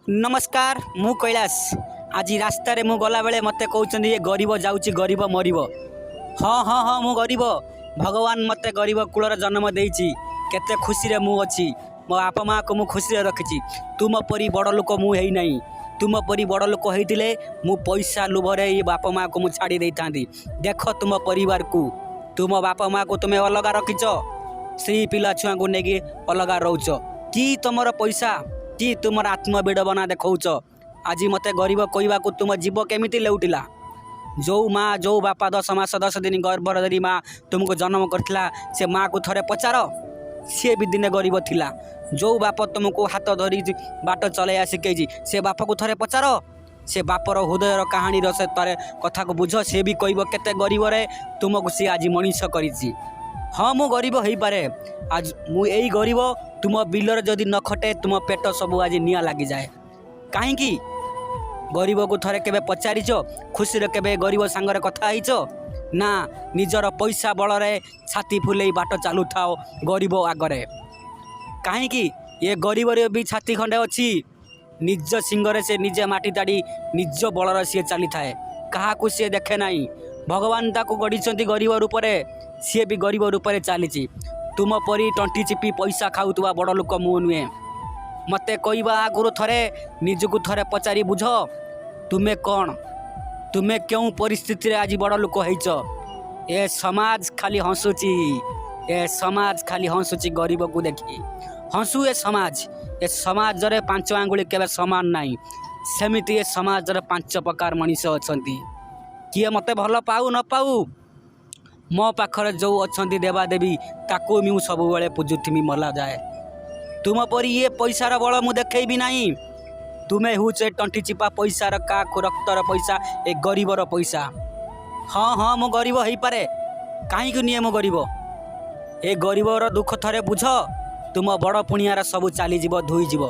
ନମସ୍କାର, ମୁଁ କୈଳାସ। ଆଜି ରାସ୍ତାରେ ମୁଁ ଗଲାବେଳେ ମୋତେ କହୁଛନ୍ତି, ଏ ଗରିବ ଯାଉଛି, ଗରିବ ମରିବ। ହଁ, ମୁଁ ଗରିବ। ଭଗବାନ ମୋତେ ଗରିବ କୂଳରେ ଜନ୍ମ ଦେଇଛି। କେତେ ଖୁସିରେ ମୁଁ ଅଛି। ମୋ ବାପା ମାଆକୁ ମୁଁ ଖୁସିରେ ରଖିଛି। ତୁମ ପରି ବଡ଼ ଲୋକ ମୁଁ ହେଇନାହିଁ। ତୁମ ପରି ବଡ଼ ଲୋକ ହେଇଥିଲେ ମୁଁ ପଇସା ଲୋଭରେ ଏଇ ବାପା ମାଆକୁ ମୁଁ ଛାଡ଼ି ଦେଇଥାନ୍ତି। ଦେଖ ତୁମ ପରିବାରକୁ। ତୁମ ବାପା ମାଆକୁ ତୁମେ ଅଲଗା ରଖିଛ, ସ୍ତ୍ରୀ ପିଲା ଛୁଆଙ୍କୁ ନେଇକି ଅଲଗା ରହୁଛ। କି ତୁମର ପଇସା, କି ତୁମର ଆତ୍ମବିଡ଼ମ୍ବନା ଦେଖାଉଛ? ଆଜି ମୋତେ ଗରିବ କହିବାକୁ ତୁମ ଜିଭ କେମିତି ଲେଉଟିଲା? ଯେଉଁ ମା, ଯେଉଁ ବାପା 10 ମାସ 10 ଦିନ ଗର୍ଭରେ ଧରି ମା ତୁମକୁ ଜନ୍ମ କରିଥିଲା, ସେ ମାଆକୁ ଥରେ ପଚାର, ସିଏ ବି ଦିନେ ଗରିବ ଥିଲା। ଯେଉଁ ବାପ ତୁମକୁ ହାତ ଧରି ବାଟ ଚଲେଇବା ଶିଖେଇଛି, ସେ ବାପକୁ ଥରେ ପଚାର। ସେ ବାପର ହୃଦୟର କାହାଣୀର ସେ ଥରେ କଥାକୁ ବୁଝ। ସେ ବି କହିବ କେତେ ଗରିବରେ ତୁମକୁ ସିଏ ଆଜି ମଣିଷ କରିଛି। ହଁ, ମୁଁ ଗରିବ ହେଇପାରେ। ଆଜି ମୁଁ ଏଇ ଗରିବ ତୁମ ବିଲରେ ଯଦି ନ ଖଟେ, ତୁମ ପେଟ ସବୁ ଆଜି ନିଆଁ ଲାଗିଯାଏ। କାହିଁକି? ଗରିବକୁ ଥରେ କେବେ ପଚାରିଛ? ଖୁସିରେ କେବେ ଗରିବ ସାଙ୍ଗରେ କଥା ହେଇଛ? ନା, ନିଜର ପଇସା ବଳରେ ଛାତି ଫୁଲେଇ ବାଟ ଚାଲୁଥାଅ ଗରିବ ଆଗରେ। କାହିଁକି? ଏ ଗରିବରେ ବି ଛାତି ଖଣ୍ଡେ ଅଛି। ନିଜ ଶିଙ୍ଗରେ ସେ ନିଜେ ମାଟି ତାଡ଼ି ନିଜ ବଳରେ ସିଏ ଚାଲିଥାଏ। କାହାକୁ ସିଏ ଦେଖେ ନାହିଁ। ଭଗବାନ ତାକୁ ଗଢ଼ିଛନ୍ତି ଗରିବ ରୂପରେ, ସିଏ ବି ଗରିବ ରୂପରେ ଚାଲିଛି। ତୁମ ପରି ତଣ୍ଟି ଚିପି ପଇସା ଖାଉଥିବା ବଡ଼ ଲୋକ ମୁଁ ନୁହେଁ। ମୋତେ କହିବା ଆଗରୁ ଥରେ ନିଜକୁ ଥରେ ପଚାରି ବୁଝ, ତୁମେ କ'ଣ, ତୁମେ କେଉଁ ପରିସ୍ଥିତିରେ ଆଜି ବଡ଼ ଲୋକ ହେଇଛ। ଏ ସମାଜ ଖାଲି ହସୁଛି। ଏ ସମାଜ ଖାଲି ହସୁଛି ଗରିବକୁ ଦେଖି। ହସୁ ଏ ସମାଜ। ଏ ସମାଜରେ ପାଞ୍ଚ ଆଙ୍ଗୁଳି କେବେ ସମାନ ନାହିଁ। ସେମିତି ଏ ସମାଜରେ ପାଞ୍ଚ ପ୍ରକାର ମଣିଷ ଅଛନ୍ତି। କିଏ ମୋତେ ଭଲ ପାଉ ନ ପାଉ, ମୋ ପାଖରେ ଯେଉଁ ଅଛନ୍ତି ଦେବାଦେବୀ, ତାକୁ ମୁଁ ସବୁବେଳେ ପୂଜୁଥିମି ମଲା ଯାଏ। ତୁମ ପରି ଇଏ ପଇସାର ବଳ ମୁଁ ଦେଖେଇବି ନାହିଁ। ତୁମେ ହେଉଛ ଏ ତଣ୍ଟି ଚିପା ପଇସାର କାକୁ ରକ୍ତର ପଇସା, ଏ ଗରିବର ପଇସା। ହଁ, ମୁଁ ଗରିବ ହେଇପାରେ। କାହିଁକି ନିଏ ମୁଁ ଗରିବ? ଏ ଗରିବର ଦୁଃଖ ଥରେ ବୁଝ, ତୁମ ବଡ଼ ପୁଣିଆର ସବୁ ଚାଲିଯିବ, ଧୋଇଯିବ।